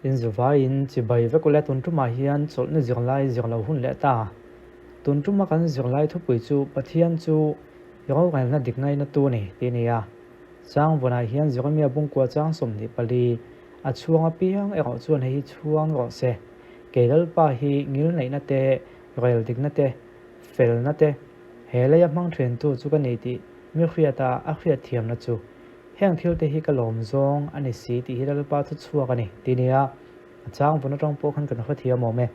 Inzuvaiin chibai vek ule tun tumah hian chawlhna zirlai zir lo hun leh ta. Tun tuma kan zirlai thupui chu Pathian chu i rorelna dik ngaina tu a ni tih a ni a. Changvawnah hian Jeremia bungkua chang 24 a chhuang apiang erawh chuan hei hi chhuang rawh se. Kei Lalpa hi ngilneihna te, rel dikna te, felna te, he leia hmang thiantu chu ka ni tih mi hriata a hriatthiamna chu. Heng thil te hi ka lawm zawng a ni si tih hi Lalpa thu chhuak a ni tih nia a chang vun atang pawh khan kan hrethiam awm e.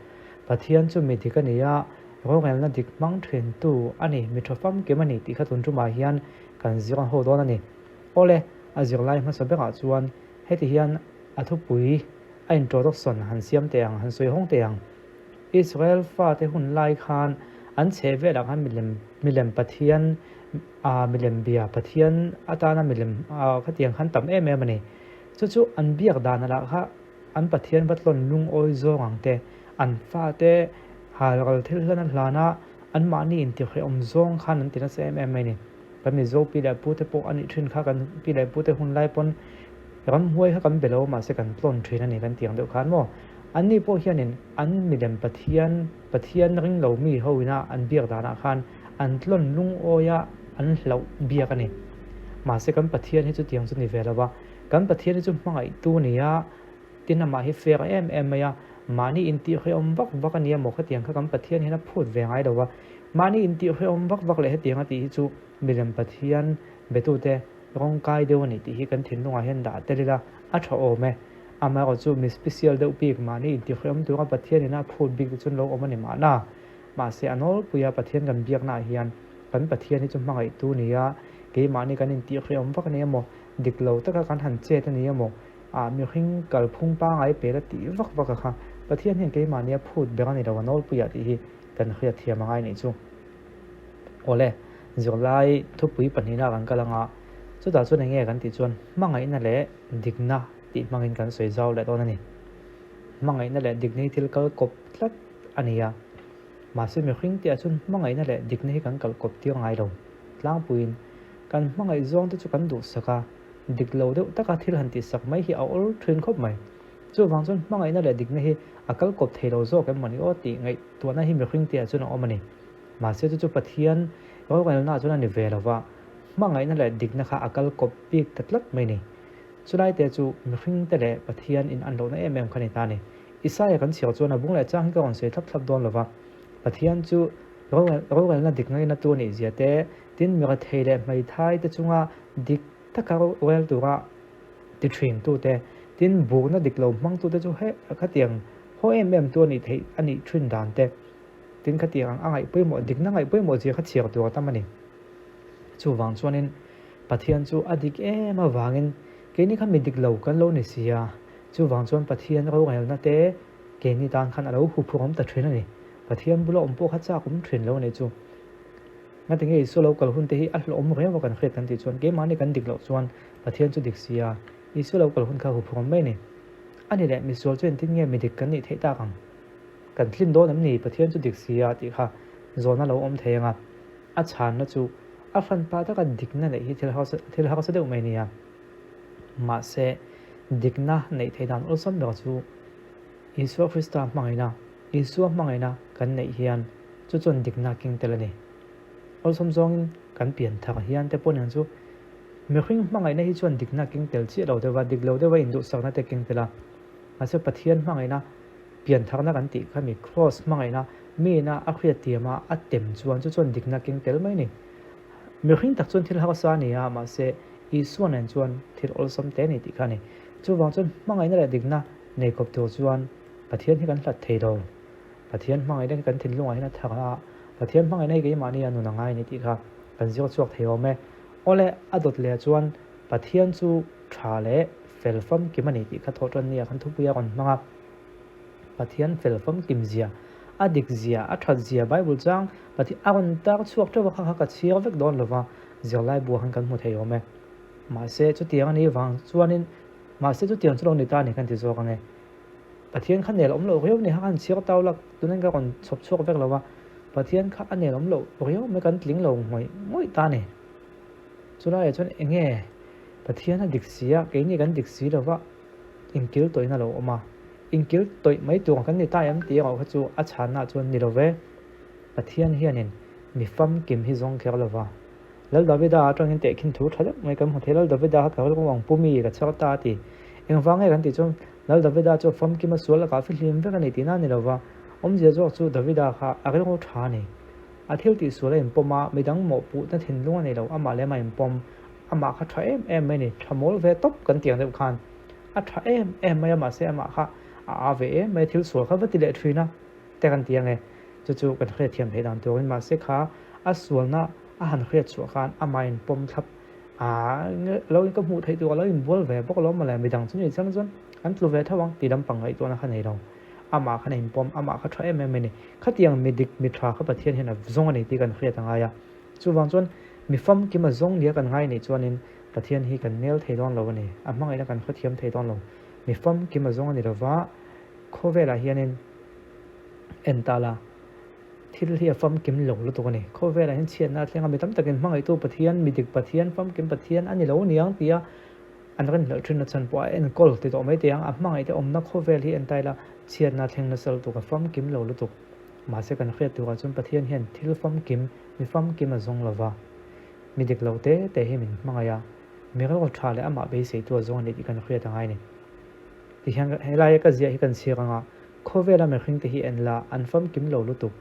Pathian chu mi dik a ni a, rorelna dik hmang thintu a ni, mi tha famkim a ni tih kha tun tumah hian kan zir ho dawn a ni. Awle, a zirlai hmasa berah chuan heti hian a thupui a introduction han siam teh ang, han sawi hawng teh ang. Israel fate hun lai khan an chheh velah khan milem milem Pathian ah milem bia Pathian atana milem ah khatiang khan tam em em a ni. Chu chu an biak dan lah kha an Pathian va tlawn lungawi zawng ang te, an fate halral thil hlan a hlan a, anmahni intihrehawm zawng khan an ti nasa em em mai a ni. Kan Mizo pi leh pute pawh a nih thin kha kan pi leh pute hun lai pawn ramhuai kha kan be lo mahse kan tlawn thin a ni kan tiang deuh khan maw. Anni pawh hianin an milem Pathian Pathian ring lo mi ho ina an biak danah khan an tlawn lungawi a an hlauh biak a ni. Mahse kan Pathian hi chutiang chu ni ve lo va, kan Pathian hi chu hmangaihtu a ni a, tin amah hi fair em em mai a, mahni intihhrehawm vak vak a ni emaw khatiang kha kan Pathian hian a phut ve ngai lo va, mahni intihhrehawm vak vak leh hetiang a tih hi chu milem Pathian betute rawngkai deuh a ni tih hi kan thinlungah hian dah tel ila a tha awm e. Amaherawh chu mi special deuh bik mahni intihhrehawm tura Pathian ina a phut bik te chuan lo awm a ni mahna. Mahse a nawlpuia Pathian kan biaknaah hian kan Pathian hi chu hmangaihtu ni a, keimahni kan intihhrehawm vak a ni emaw, dik lo taka kan han chet a ni emaw, ah mihring kalphung pangai pel a tih vak vak a kha Pathian hian keimahni a phut ber a ni lo a nawlpuiah tih hi kan hriat thiam a ngai nih chu. Awle, zirlai thupui pahnihna kan kal anga chutah chuan eng nge kan tih chuan hmangaihna leh dikna tih hmangin kan sawi zau leh dawn a ni. Hmangaihna leh dikna hi thil kal kawp tlat a ni a, mahse mihring tihah chuan hmangaihna leh dikna hi kan kal kawp tir ngai lo. Tlangpuiin kan hmangaih zawng te chu kan duhsak a, dik lo deuh taka thil han tihsak mai hi a awl thin khawp mai. Chuvang chuan hmangaihna leh dikna hi a kal kawp thei lo zawk em mawni aw tih ngaihtuahna hi mihring tihah chuan a awm a ni. Mahse chu chu Pathian rorelnaah chuan a ni ve lo va, hmangaihna leh dikna kha a kal kawp bik ta tlat mai ni. Chulai te chu mihring te leh Pathian in an lohna em em kha ni ta a ni. Isaia kan chhiar chuan a bung leh chang hi ka rawn sawi thlap thlap dawn lo va, Pathian chu rorelna dik ngaina tu a nih zia te, tin mirethei leh hmeithai te chunga dik taka rorel tura ti thin tu te, tin bukna dik lo hmang tu te chu he khatiang haw em em tu a nih theih a nih thin dan te, tin khatiang ang a ngaih pawimawh dikna ngaih pawimawh zia kha chhiar tur a tam a ni. Chuvang chuanin Pathian chu a dik em avangin keini kha mi dik lo kan lo ni si a, chuvang chuan Pathian rorelna te keini tan khan a lo huphurhawm ta thin a ni. Pathian bula awm pawh kha chak awm thin lo a nih chu. Ngatinge Isua lo kal hun te hi a hlawhawm riau a kan hriat kan tih chuan keimahni kan dik loh chuan Pathian chu dik si a, Isua lo kal hun kha huphurhawm mai a ni. A ni leh misual chu engtin nge mi dik kan nih theih tak ang? Kan tlin dawn em ni Pathian chu dik si a tih kha zawhna lo awm thei ang a. A chhanna chu a hranpa taka dikna neih hi thil harsa thil harsa deuh mai a ni a. Mahse dikna neih theih dan awlsam ber chu Isua Krista hmangaihna Isua hmangaihna kan neih hian chu chuan dikna keng tel a ni. Awlsam zawngin kan pian thar hian te pawh nen chu mihring hmangaihna hi chuan dikna keng tel chiah lo deuh va, dik lo deuh va induhsakna te keng tel a. Mahse Pathian hmangaihna pian tharna kan tih kha mi Kraws hmangaihna miina a hriattiam a, a tem chuan chu chuan dikna keng tel mai a ni. Mihring tak chuan thil harsa a ni a, mahse Isua nen chuan thil awlsam te a ni tih kha a ni. Chuvang chuan hmangaihna leh dikna nei kawp tur chuan Pathian hi kan hlat thei lo. Pathian hmangaihna hi kan thinlungah hian a thar a, Pathian hmangaihna hi keimahni a nun a ngai a ni tih kha kan zir chhuak thei awm e. Awle, a dawt leh chuan Pathian chu tha leh fel famkim a ni tih kha thawh tan nia kan thupui a rawn hmang a. Pathian fel famkim zia, a dik zia, a that zia Bible chang Pathian a rawn tar chhuak teuh a kha kha ka chhiar vek dawn lova zirlai buah khan kan hmu thei awm e. Mahse chutiang a nih vang chuanin mahse chutiang chu lo ni ta a ni kan ti zawk ang e. Pathian kha nel awm loh riau ni kha kan chhiar tau lak tunin ka rawn chhawp chhuak vek lo va, Pathian kha a nel awm loh riau mai kan tling lo ngawih ngawih ta a ni. Chulaiah chuan eng nge Pathian a dik si a, keini kan dik si lo va, inkil tawhin a lo awm a. Inkil tawih mai tur kan ni ta em tih erawh kha chu a chhanna chuan ni lo ve. Pathian hianin mi famkim hi zawng kher lo va. Lal Davida atangin tehkhin thu tha deuh mai kan hmu thei. Lal Davida kha ka rilru ang pu mi ka chhar ta a ti. Engvang nge kan tih chuan Lal Davida chu a famkim a sual lakah fihlim vek a ni tihna a ni lo va. Awmzia zawk chu Davida kha a rilru tha a ni. A thil tihsual a inpawm a, midang mawhpuhna thinlung a nei lo, amah leh amah inpawm. Amah kha tha em em mai a ni, tha mawl ve tawp kan tih ang deuh khan a tha em em mai a, mahse amah kha a aa ve em mai a, thil sual kha va ti leh thin a te kan ti ang e, chu chu kan hriatthiam theih dan turin mahse kha a sualna a han hriat chhuah khan amah inpawm thlap a lo in ka hmuh theih tur a lo inbual ve bawk alawm mawle, midang chu ni chiang chuan an tlu ve tho ang tih lampang ngaihtuahna kha nei lo. Amah khan a inpawm, amah kha tha em em a ni. Khatiang mi dik, mi tha kha Pathian hian a zawng a ni tih kan hriat a ngai a. Chuvang chuan mi famkim a zawng nia kan ngai nih chuanin Pathian hi kan nel thei dawn lo a ni. A hmangaihna kan hrethiam thei dawn lo. Mi famkim a zawng a ni lova, khawvelah hianin en ta la, thil hi a famkim lo lutuk a ni. Khawvelah hian chhiatna a thleng a, mi tam takin hmangaihtu Pathian, mi dik Pathian, famkim Pathian a ni lo niang tia An rinhlelh thin a chhan pawh a enkawl ti tawh mai teh ang, a hmangaihte awmna khawvel hi en ta ila chhiatna thleng nasa lutuk, a famkim lo lutuk. Mahse kan hriat turah chuan Pathian hian thil famkim, mi famkim a zawng lo va, mi dik lo te te hi min hmangaih a, mi rilru tha leh amah beiseitu a zawng a ni tih kan hriat a ngai a ni. Tihian helaia ka ziah hi kan chhiar anga khawvela mihringte hi en la an famkim lo lutuk,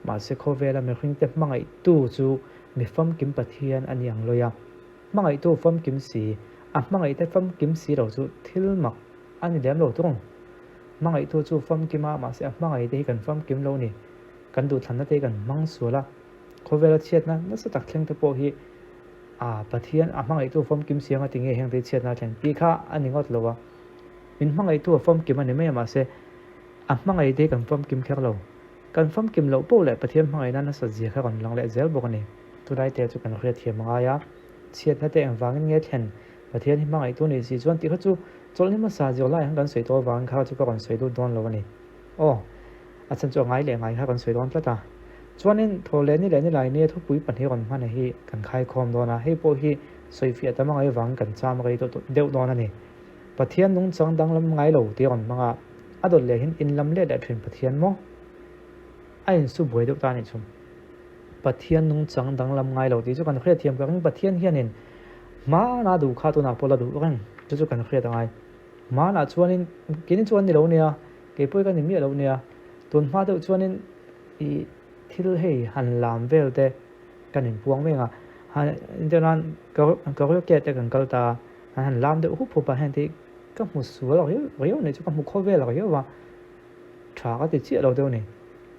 mahse khawvela mihringte hmangaihtu chu mi famkim Pathian a ni ang lawi a. Hmangaihtu famkim si, a hmangaihte famkim si lo chu thil mak a ni lem lo tung. Hmangaihtu chu famkim a, mahse a hmangaihte hi kan famkim lo ni. Kan duhthlanna te hi kan hmang sual a, khawvela chhiatna nasa tak thleng te pawh hi a Pathian a hmangaihtu famkim si anga tinge heng te hi chhiatna a thleng tih kha a ni ngawt lo a. Min hmangaihtu a famkim a ni mai a, mahse a hmangaihte hi kan famkim kher lo. Kan famkim loh poh leh Pathian hmangaihna nasat zia kha rawn lang leh zel bawk a ni. Chulai te chu kan hriatthiam a ngai a, chhiatna te engvangin nge thlen Pathian hi hmangaihtu nih si chuan tih kha chu chawlhni hmasa zir lai ang kan sawi tawh avangin kha chu ka rawn sawi lut dawn lo a ni. Aw, a chhan chu a ngai leh ngai kha kan sawi dawn tlat a. Chuanin Thawhlehni leh Nilaini a thupui pahnih rawn hman hi kan khaikhawm dawn a, hei pawh hi sawifiah tam a ngai avangin kan cham rei deuh dawn a ni. Pathian nungchang danglam ngai lo tih a rawn hmang a, a dawt leh hian inlam let leh thin Pathian maw? A insu buai deuh ta a nih chu. Pathian nungchang danglam ngai lo tih chu kan hriatthiam ka ring. Pathian hianin hmanah duh kha tunah pawh la duh reng chu chu kan hriat a ngai. Hmanah chuanin keini chu an ni lo nia, kei pawh hi ka ni miah lo nia. Tun hma deuh chuanin ih thil hei han lam vel te kan inpuang veng a, han entirnan karaoke te kan kal ta a. An han lam deuh hup hup a, heng te hi ka hmu sual riau riau a nih chu, ka hmu khawvel riau a, tha ka ti chiah lo deuh a ni.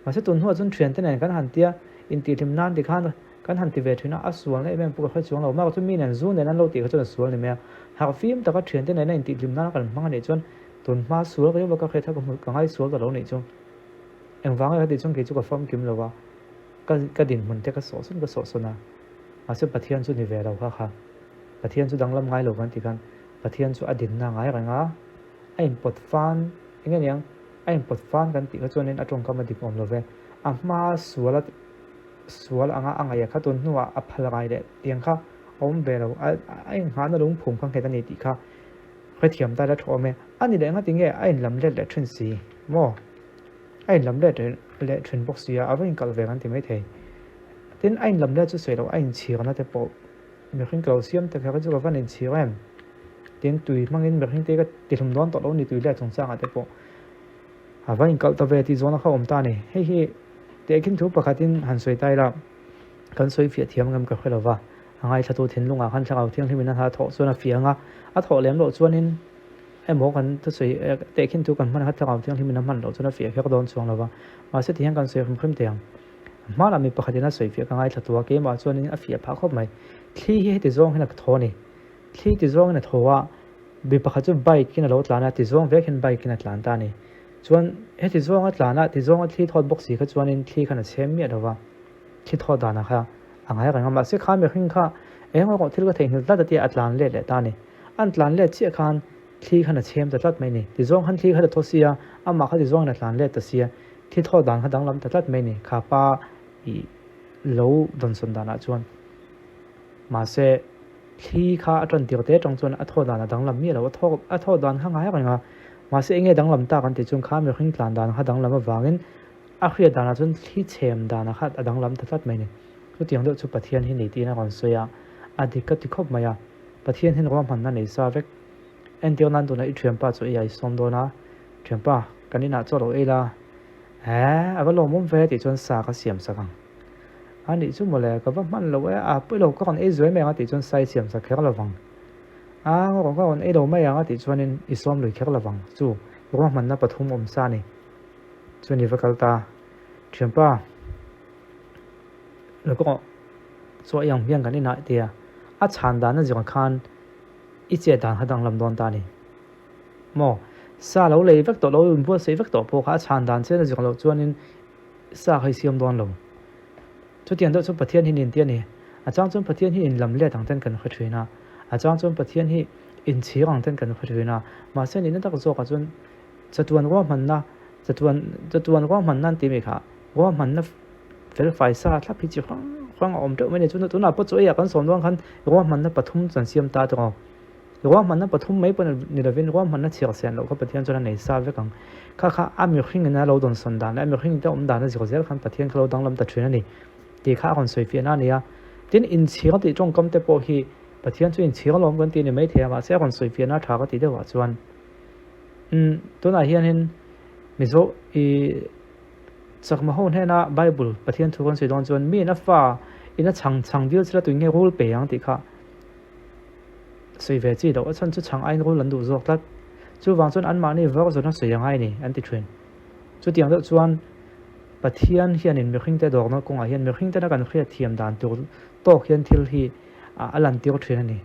Mahse tun hnuah chuan thiante nen kan han tia intihhlim nan tikhan kan han ti ve thin a, a sualna em em pawh ka hre chuang lo. Mahse chu mi nen zu nen an lo tih kha chuan a sual ni mai a, harh fim taka thiante nena intihhlim nan kan hmang a nih chuan tun hma sual riau a ka hriat kha ka hmu ka ngai sual ta lo nih chu. Engvang nge ka tih chuan kei chu ka famkim lo a, ka ka dinhmun te ka sawhsawn ka sawhsawn a, mahse Pathian chu ni ve lo kha kha. Pathian chu danglam ngai lo kan ti khan Pathian chu a dinna ngai reng a, a inpawt fan eng nge niang a inpawt fan kan tih kha chuanin a tawngkam a dik awm lo ve. A hma sual a sual anga a ngaih a kha tun hnuah a phal ngai leh tiang kha a awm ve lo a a inghahna lungphum kha nghet a ni tih kha hrethiam ta ila tha awm e. A ni leh ngati nge a inlam let leh thin si maw? A inlam let leh thin bawk si a, a va inkalh ve kan ti maithei. Tin, a inlam let chu sawi loh a inchhirna te pawh Mihring ka lo siam ta kher chu ka van inchhir em? Tin, tui hmangin mihring te ka tihlum dawn tawh lo ni tui leh chungchangah te pawh a va inkalh ta ve tih zawhna kha awm ta a ni. Hei hi tehkhin thu pakhatin han sawi ta ila kan sawi fiah thiam ngam ka hre lo va, a ngaithlatu thinlungah khan thlarau thianghlimin a hna thawh chuan a fiah ang a, a thawh lem loh chuanin emaw kan thusawi tehkhin thu kan hman kha thlarau thianghlimin a hman loh chuan a fiah kher dawn chuang lo va, mahse tihian kan sawi hrim hrim thei ang. Hmanah mi pakhatin a sawi fiah ka ngaithla tu a, keimah chuanin a fiah phah khawp mai. Thli hi heti zawng hian a thaw a ni. Thli ti zawngin a thaw a, mi pakhat chu bike in a lo tlan a, ti zawng vek hian bike in a tlan ta a ni. Chuan heti zawng a tlan a, ti zawng a thli thawt bawk si kha chuanin thli khan a chhem miah lo va, thli thawt danah kha a ngai reng a, mahse kha mihring kha eng erawh thil ka theihnghilh tlat a tia a tlan let leh ta a ni. An tlan let chiah khan thli khan a chhem ta tlat mai a ni. Ti zawng khan thli kha la thaw si a, amah kha ti zawngin a tlan let ta si a. Thi thaw dan kha danglam ta tlat mai ni, kha pa i lo dawnsawn danah chuan. Mahse, thli kha a tan tir te atang chuan a thaw dan a danglam miah lo, a thaw a thaw dan kha ngai reng a. Mahse enge danglam tak an tih chuan kha mihring tlan dan kha danglam avangin a hriat danah chuan thli chhem danah kha a danglam ta tlat mai a ni. Chutiang deuh chu Pathian hi ni tiin a rawn sawi a, a dik ka ti khawp mai a. Pathian hian ruahmanna nei sa vek. Entir nan tunah i thianpa chu ei a i sawm dawn a, Thianpa, kan inah chaw lo ei la, eh, a va lawmawm ve tih chuan sa ka siam sak ang. A nih chu mawle, ka va hman lo e, a pawi lo, ka rawn ei zuai mai ang a tih chuan sa i siam sak kher lo vang. A, ka rawn ei lo mai ang a tih chuanin i sawm lui kher lo vang. Chu, ruahmanna pathum awm sa a ni. Chuan i va kal ta, Thianpa, lo ka rawh, chaw ei ang hian kan inah tia a chhan dan a zir khan i chet dan kha danglam dawn ta a ni. Maw? Sa lo lei vek tawh lo, inbuatsaih vek tawh pawh kha a chhan dan chen a zir loh chuanin sa kha i siam dawn lo. Chutiang deuh chu Pathian hi nin tih a ni. A chang chuan Pathian hi inlam let ang ten kan hre thin a, a chang chuan Pathian hi inchhir ang ten kan hre thin a, mahse nihna tak zawkah chuan chatuan ruahmanna, chatuan chatuan ruahmanna an tih mai kha ruahmanna fel fai sa thlap hi chi hrang hrang a awm teuh mai a ni. Chuan tunah pawh chaw eiah kan sawm dawn khan ruahmanna pathum chuan siam ta tawh. Ruahmanna pathum mai pawh ni lovin ruahmanna chhiar sian loh kha Pathian chuan a nei sa vek ang. Kha kha a mihringin a lo dawnsawn dan leh a mihring te awm dan a zir zel khan Pathian kha lo danglam ta thin a ni tih kha a rawn sawi fiahna a ni a. Tin, inchhir tih tawngkam te pawh hi Pathian chu inchhir alawm kan ti a ni maithei a, mahse a rawn sawi fiahna tha ka tih deuhah chuan umm tunah hianin Mizo ih Chakma ho hnena Bible Pathian thu kan sawi dawn chuan mi in a fa in a chhang chhang dil chila tui nge rul pe ang tih kha sawi ve chi loh a chhan chu chhang aiin rul an duh zawk tlat. Chuvang chuan anmahni vawk zawn a sawi a ngai a ni an ti thin. Chutiang deuh chuan Pathian hianin mihringte dawrna kawngah hian mihringtena kan hriat thiam dan tur tawk hian thil hi a lantir thin a ni.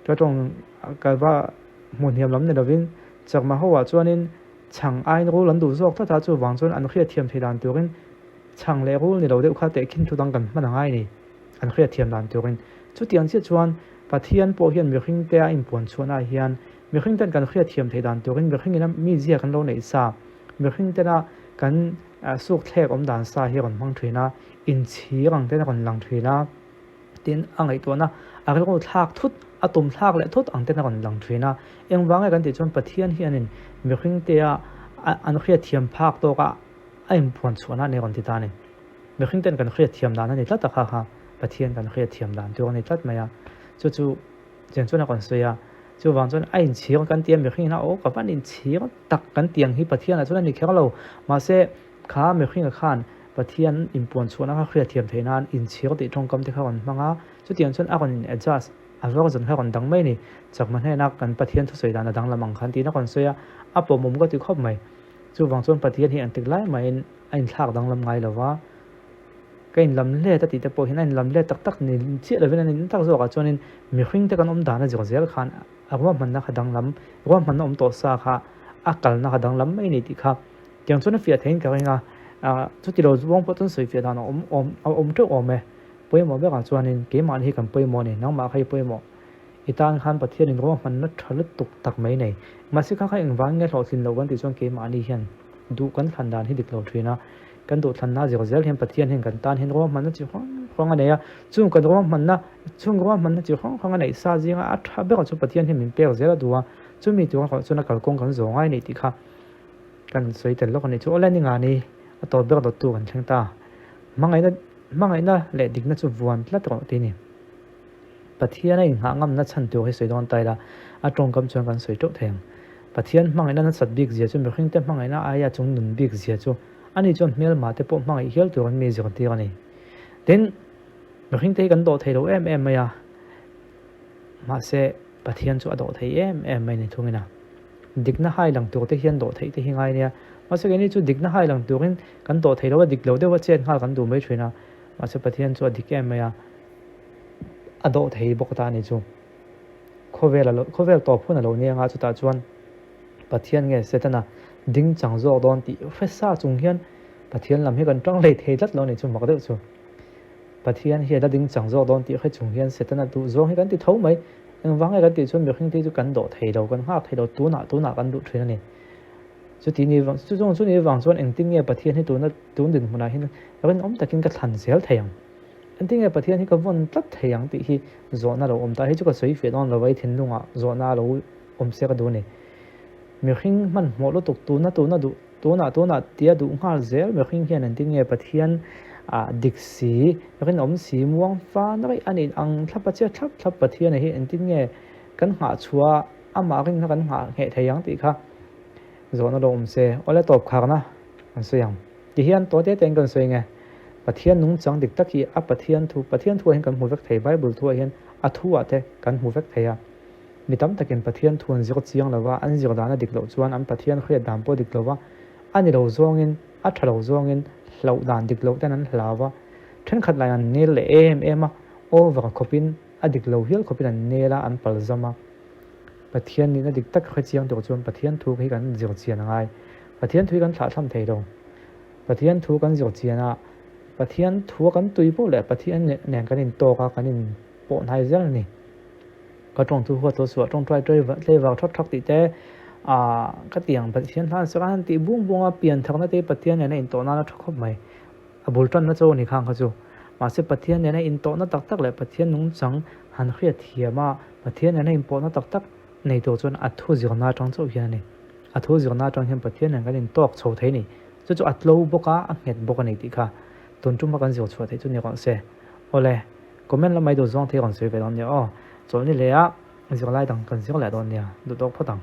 Ka tawng ka va hmu hniam lam ni lovin Chakma ho ah chuanin chhang aiin rul an duh zawk tlat a, chuvang chuan an hriat thiam thei dan turin chhang leh rul ni lo deuh kha tehkhin thu dang kan hman a ngai a ni. An hriat thiam dan turin. Chutiang chiah chuan Pathian pawh hian mihringte a inpuan chhuahnaah hian mihringten kan hriat thiam theih dan turin mihringin a mizia kan lo neih sa, mihringtena kan sukthlek awm dan sa hi a rawn hmang thin a, inchhir ang ten a rawn lang thin a, tin a ngaihtuahna a rilru thlak thut, a tum thlak leh thut ang ten a rawn lang thin a. Engvang nge kan tih chuan Pathian hianin mihringtea an hriat thiam phak tawka a inpuan chhuahna a ni a rawn ti ta a ni. Mihring ten kan hriat thiam dan a ni tlat a kha kha Pathian kan hriat thiam dan tur a ni tlat mai a, chu chu chian chuan a rawn sawi a, chuvang chuan a inchhir kan ti a, mihring in a aw ka van inchhir tak kan tih ang hi Pathian ah chuan a ni kher lo, mahse kha mihring ah khan Pathian inpuan chhuahna kha hriat thiam theih nan inchhir tih tawngkam te kha a rawn hmang a, chutiang chuan a rawn in adjust a version kha a rawn dang mai a ni, chakma hnena kan Pathian thusawi dan a danglam ang khan tiin a rawn sawi a, a pawmawm ka ti khawp mai. Chuvang chuan Pathian hi engtik lai mahin a inthlak danglam ngai lo va, ka inlam let a tih te pawh hian a inlam let tak tak ni chiah lovin a ni tak zawkah chuanin mihring te kan awm dan a zir zel khan a ruahmanna kha danglam, ruahmanna awm tawh sa kha a kalna kha danglam mai a ni tih kha tiang chuan a fiah theiin ka ring a, chuti lo zawng pawh chuan sawi fiah dan a awm awm a awm teuh awm e. Pawimawh berah chuanin keimahni hi kan pawimawh a ni, nangmah kha i pawimawh. I tan khan Pathianin ruahmanna tha lutuk tak mai nei. Mahse kha kha engvang nge hlawhtlin loh kan tih chuan keimahni hian duh kan thlan dan hi dik lo thin a. Kan duh thlanna zir zel hian Pathian hian kan tan hian ruahmanna chi hrang hrang a nei a. Chung kan ruahmanna, chung ruahmanna chi hrang hrang a neih sa zinga a tha berah chu Pathian hian min pek zel a duh a. Chumi tur erawh chuan a kalkawng kan zawh ngai a nih tih kha kan sawi tel lawk a nih chu. Awle ni nga ni a tawp ber dawttu kan thleng ta. Hmangaihna, hmangaihna leh dikna chu vuan tlat rawh tih a ni. Pathian a inghah ngamna chhan tur hi sawi dawn ta ila, a tawngkam chuan kan sawi teuh thei ang. Pathian hmangaihna nasat bik zia chu mihringte hmangaihna aia chung nun bik zia chu ani chuan hmelma te pawh hmangaih hial tur an mi zirtir a ni. Tin, mihringte hi kan dawh thei lo em em mai a, mahse Pathian chu a dawh thei em em mai ni thungin a. Dikna hai lang tur te hian dawh theih te hi ngai nia, mahse keini chu dikna hai lang turin kan dawh thei lo a, dik lo deuha chet nghal kan duh mai thin a, mahse Pathian chu a dik em mai a. A dawh thei bawk ta a ni chu. Khawvel a lo, khawvel tawp hun a lo nia nga chutah chuan Pathian nge Setana ding chang zawk dawn tih hre sa chung hian Pathian lam hi kan tang hlei thei tlat lo a ni chu mak deuh chu. Pathian hi a la ding chang zawk dawn tih hre chung hian Setana duh zawng hi kan ti tho mai. Engvang nge kan tih chuan mihring te hi chu kan dawh thei lo, kan nghak thei lo, tunah tunah kan duh thin a ni. Chuti ni vang, chu zawng chu ni vang chuan engtin nge Pathian hi tuna tun dinhmunah hian rinawm takin ka thlan zel thei ang. Engtin nge Pathian hi ka vawn tlat thei ang tih hi zawhna lo awm ta. Hei chu ka sawi fiah dawn lo a, i thinlungah zawhna a lo awm se ka duh a ni. Mihring hmanhmawh lutuk tuna tuna duh tunah tunah tia duh nghal zel mihring hian engtin nge Pathian ah dik si, rinawm si, muang fan raih a nih ang thlap a chiat thlap thlap Pathian a hi engtin nge kan nghah chhuah a amah rinna kan nghah ngheh thei ang tih kha zawhna lo awm se. Awle tawp kharna kan sawi ang. Tihian tawi te tein kan sawi nge Pathian nungchang dik tak hi a Pathian thu Pathian thuah hian kan hmu vek thei Bible thuah hian a thuah te kan hmu vek thei a. Mi tam takin Pathian thu an zir chiang lo va, an zir dan a dik loh chuan an Pathian hriat dan pawh dik lo va, a ni lo zawngin, a tha lo zawngin hlauh dan dik loh ten an hlau va. Thenkhat lain an nel leh em em a, over khawpin, a dik lo hial khawpin an nel a, an palzam a. Pathian nihna dik tak hre chiang tur chuan Pathian thu hi kan zir chian a ngai. Pathian thu hi kan thlahthlam thei lo. Pathian thu kan zir chian a, Pathian thua kan tui poh leh Pathian nen kan intawk a, kan inpawh hnai zel a ni. Ka tawng chu huat lo suah tawngtai tlei vak thak thak tih te ah ka ti ang Pathian hlan sak a han tih bung bung a pian thakna te Pathian nena intawh nan a tha khawp mai a bul tanna chu a ni khang kha chu mahse Pathian nena intawhna tak tak leh Pathian nungchang han hriat thiam a Pathian nena inpawhna tak tak nei tur chuan a thu zirna atang chauh hian a ni a thu zirna atang hian Pathian nen kan intawk chho thei a ni chu chu a tlo bawk a a nghet bawk a ni tih kha tun tuma kan zir chhuah theih chu ni rawh se awle. Comment lamai duh zawng thei rawn sawi ve dawn nia aw. Chawlhni leh ah zirlai dang kan zir leh dawn nia. Duh tawk phawt ang.